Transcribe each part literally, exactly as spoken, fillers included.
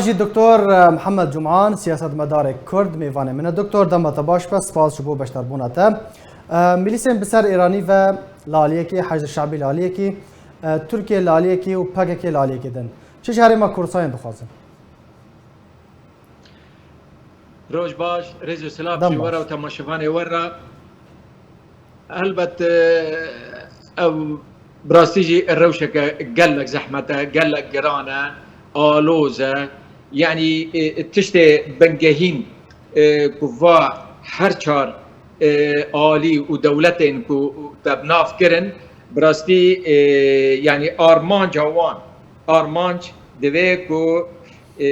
Jî Doktor Mihemed Cuman, siyasetmedarê Kurd, mêvanê min e. Doktor, dema te baş be, spas ji bo beşdarbûna te. Milîsên bi ser Îranî ve li aliyekî, Heşdê Şe'bî li aliyekî, Tirkiye li aliyekî û P K K li aliyekî din çi ji Herêma Kurdistanê dixwazin? Roj baş, rêz û silav ji we re û temaşevanê we re. Helbet, e, ew bi rastî jî rewşeke gelek zehmet e, gelek giran e, aloz e. Yanî, e, tiştê bingehîn, e, ku va her çar, e, alî û dewletên ku te bi nav kirin, bi rastî, e, yanî armanca wan, armanc divê ku, e,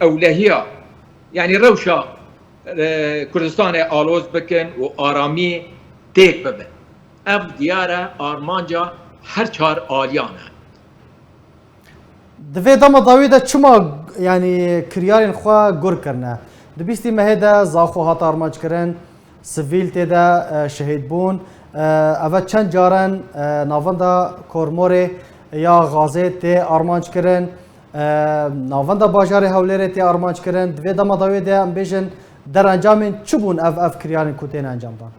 ewlehiya, yanî rewşa, e, Kurdistanê aloz bikin û aramî têk bibin. Ev diyar e, armanca her çar aliyan e. Di vê dema dawî de çima, yanî, kiryarên xwe gur kirine? Di bîstî mehê de Zaxo hat armanckirin, sivîl tê de, e, şehîd bûn. E, eve çend caran, e, navenda Kormorê ya Xazê tê armanckirin, e, navenda bajarê Hewlêrê tê armanckirin. Di vê dema dawî de em bêjin derencamên çi bûn ev, ev kiryarên ku tên encamdan?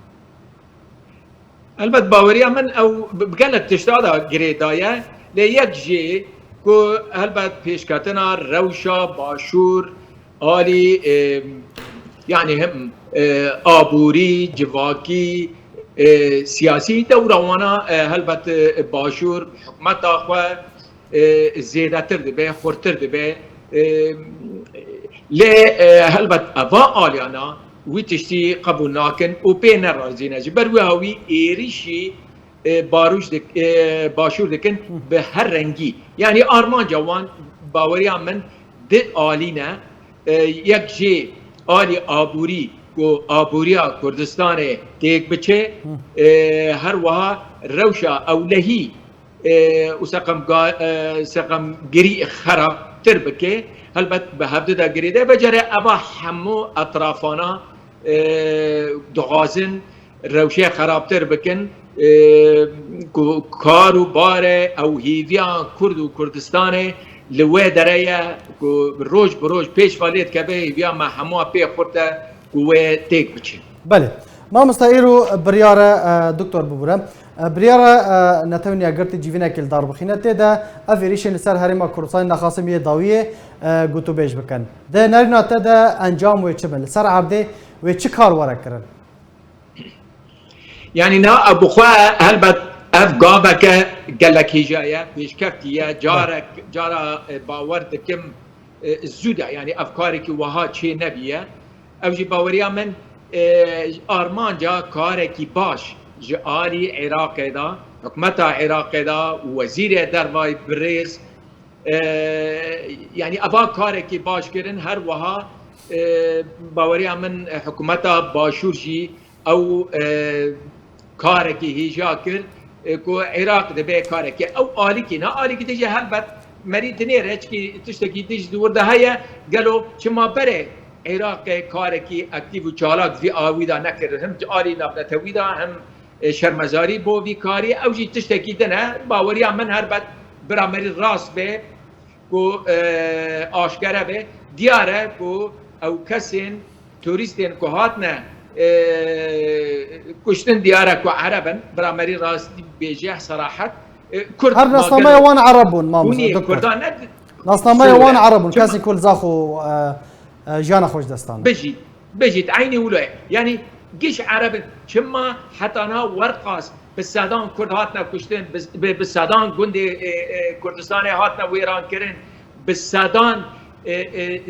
Helbet baweriya min ew bi gelek tişta de girêdaye, lê yek jî ku helbet pêşketina rewşa başûr alî, e, yanî hem, e, aborî, civakî, e, siyasî dewra wana, e, helbet, e, başûr hikûmeta xwe, e, zêdetir dibe, xurtir dibe. E, lê, e, helbet eva aliyana wî tiştî qebûl nakin û pê nerazî ne. Ji ber wê hawî êrîşî, e, barûş dik-, e, başûr dikin bi her rengî. Yanî armanca wan baweriya min di alî ne. E, yek jê alî aborî ku aboriya Kurdistanê têk biçe, e, her wiha rewşa ewlehî e, û seqem ga-, e, seqemgirî xerabtir bike, helbet bi hevdu de girêde. Vecere eva hemû etrafana, e, dixwazin rewşê xerabtir bikin, e, ku kar û bare ew hêviya Kurd û Kurdistanê li wê dere ye ku roj bi roj pêş ve lê dikeve, hêviya me hemû pê xurt e ku wê têk biçin. Belê. Mamosta, îro biryar e, e, doktor bibûre. E, biryara, e, Netewên Yekgirtî civînekê li dar bixîne. Tê de ev êrîşên li ser Herêma Kurdistanê nexasim yê dawiyê, e, gotûbêj bikin. Di nerîna te de encam wê çi bin? Li ser erdê wê çi kar were kirin? Yanî na ew bi xwe helbet ev gaveke gelek hêja ye, pêşkeftî ye, carek, cara, e, bawer dikim, e, zû de, yanî ev karekî wiha çê nebîye. Ew jî baweriya min, e, armanca karekî baş ji alî Iraqê de, hikûmeta Iraqê de û wezîrê dervayî birêz, e, yanî eva karekî baş kirin, her wiha, e, baweriya min, e, hikûmeta Başûr jî ew, e, karekî hêja kir, e, ku Iraq dibe karekî. Ew alîkî, na alîkî dijî helbet merî dinêre, çikî tiştekî dij di wir de heye, gelo çima berê Iraqê karekî aktîf û çalak vî awî de nekir, hem alî navnetewî de, hem, e, şermezarî bo vî karî, ew jî tiştekî din e, baweriya min helbet bira merî rast be, ku, e, aşkere be, diyar e ku ew kesên, turîstên ku hatine, e, kuştin, diyar e ku Ereb in, bira merî rastî bêje, serahet, e, Kurd. Her nasnameya wan Ereb bûn, mamoste, doktor. Kurdan ne. Nasnameya wan Ereb bûn, kesên ku li Zaxo, e, e, jiyana xwe ji dest dan. Bijî. Bijît, eynî wilo ye. Yanî giş Ereb in. Çima heta niha werqas bi sedan Kurd hatine kuştin, bi, bi, bi sedan gundê, e, e, Kurdistanê hatine wêran kirin, bi sedan, e, e, e,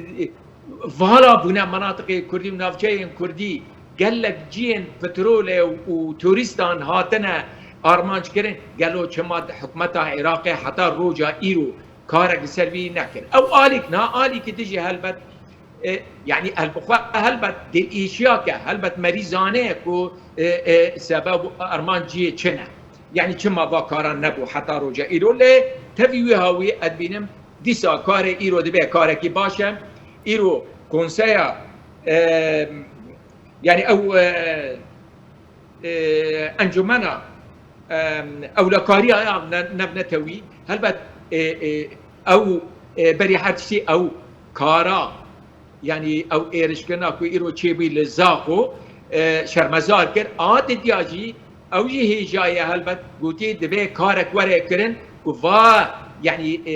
vala bûne menatiqê Kurdî û navçeyên Kurdî, gelek cihên petrolê û, û turîstan hatine armanc kirin. Gelo çima hikûmeta Iraqê heta roja îro karek li ser vî nekir? Ew alîk, niha alîkî dijî helbet E, yanî, el bi xwe helbet dilêşiyak e, helbet merî zane ku, e, e, sebeb û armancê çi ne. Yanî, çima va karan nebû heta roja îro, lê tevî wî hawî ez dibînim dîsa karê îro dibe karekî baş e. Îro konseya, e, yanî, ew, e, e, encûmena, e, ewlekariya ya ne-, navnetewî, helbet, e, e, ew, e, berî her tiştî ew kara, yanî ew êrişkirina ku îro çêbûyî li Zaxo, e, şermezar kir. A didiya jî ew jî hêja ye helbet, gotî divê karek were kirin ku va, yanî, e,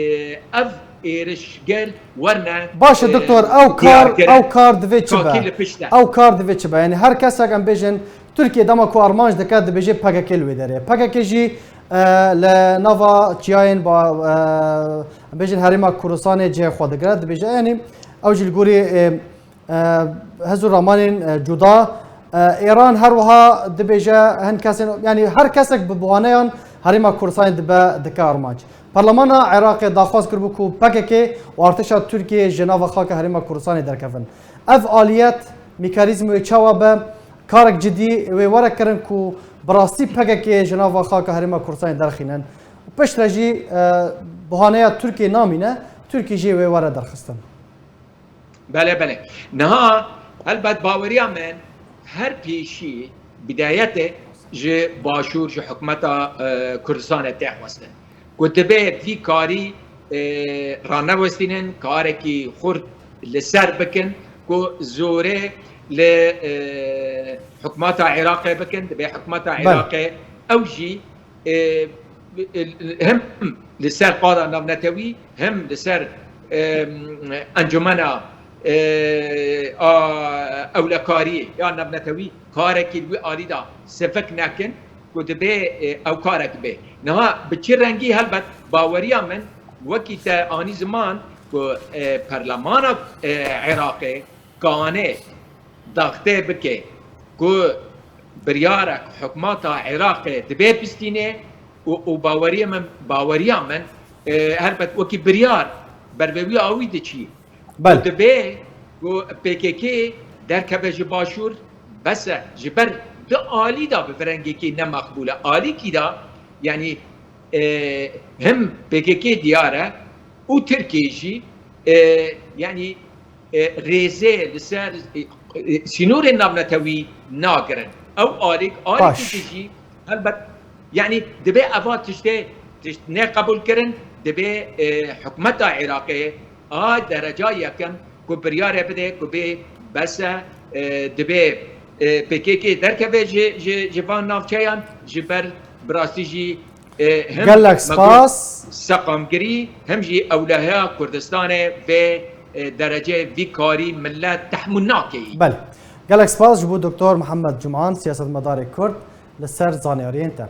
ev êrişger werne, Baş e, e, doktor, ew kar, diyarkirin, ew kar divê çi be? Ew kar divê çi be? Yanî her kesek em bêjin, Tirkiye dema ku armanc dike, dibêje P K K li wê derê. P K K jî, e, li nava çiyayên ba, e, em bêjin Herêma Kurdistanê cihê xwe digire, dibêje, yanî ew jî li gorî, e, e, hez û ramanên, e, cuda. E, Êran her wiha dibêje hin kesên, yanî her kesek bi buhaneyan Herêma Kurdistanê dibe, dike armanc. Parlemana Iraqê daxwaz kiribû ku P K K û artêşa Tirkiyê ji nava xaka Herêma Kurdistanê derkevin. Ev aliyet, mekanîzm wê çawa be? Karek cidî wê were kirin ku bi rastî P K K ji nava xaka Herêma Kurdistanê derxînin. Piştre jî, e, buhaneya Tirkiyê namîne, Tirkiye jî wê were derxistin. Belê, belê. Niha helbet baweriya min her pêşî bidayetê ji Başûr, ji hikûmeta, e, Kurdistanê tê xwestin. Ku divê vî karî, e, ranewestînin, karekî xurt li ser bikin, ku zorê li, e, hikûmeta Iraqê bikin, divê hikûmeta Belê. Iraqê ew jî, e, hem li ser qada navnetewî, hem li ser, e, encumena, e, a, ewlekariyê ya navnetewî karekî li wî alî de sivik nekin, ku dibê, e, ew karek bê. Niha bi çi rengî? Helbet baweriya min, wekî te anî ziman, ku, e, Perlemana, e, Iraqê kanê daxtê bike ku biryarek hikûmeta Iraqê dibê bistînê û, û baweriya min, baweriya min, e, helbet wekî biryar bervewî awî diçî. Bel. Ku dibê ku P K K derkeve ji Başûr, bes e, ji ber di alî de bi virengekî ne meqbûl e. Alîkî de, yanî, e, him P K K diyar e û Tirkiye jî, e, yanî, e, rêzê li ser, e, e, sînorên navnetewî nagirin. Ew alîk, alîkî Baş. Dijî, helbet, yanî, dibê eva tiştê, tişt neqebûl kirin, dibê, e, hikûmeta Iraqê a dereca yekem ku biryarê bide, ku bê bes e, e, dibê, e, P K K derkeve ji, ji, ji van navçeyan, ji ber bi rastî jî, e, hem Gelek megu spas. Seqamgirî, hem jî ewlehiya Kurdistanê vê, e, dereceyê vî karî millet tehmûl nake. Belê. Gelek spas ji bo Doktor Mihemed Cuman, siyasetmedarê Kurd, li ser zanyariyên te.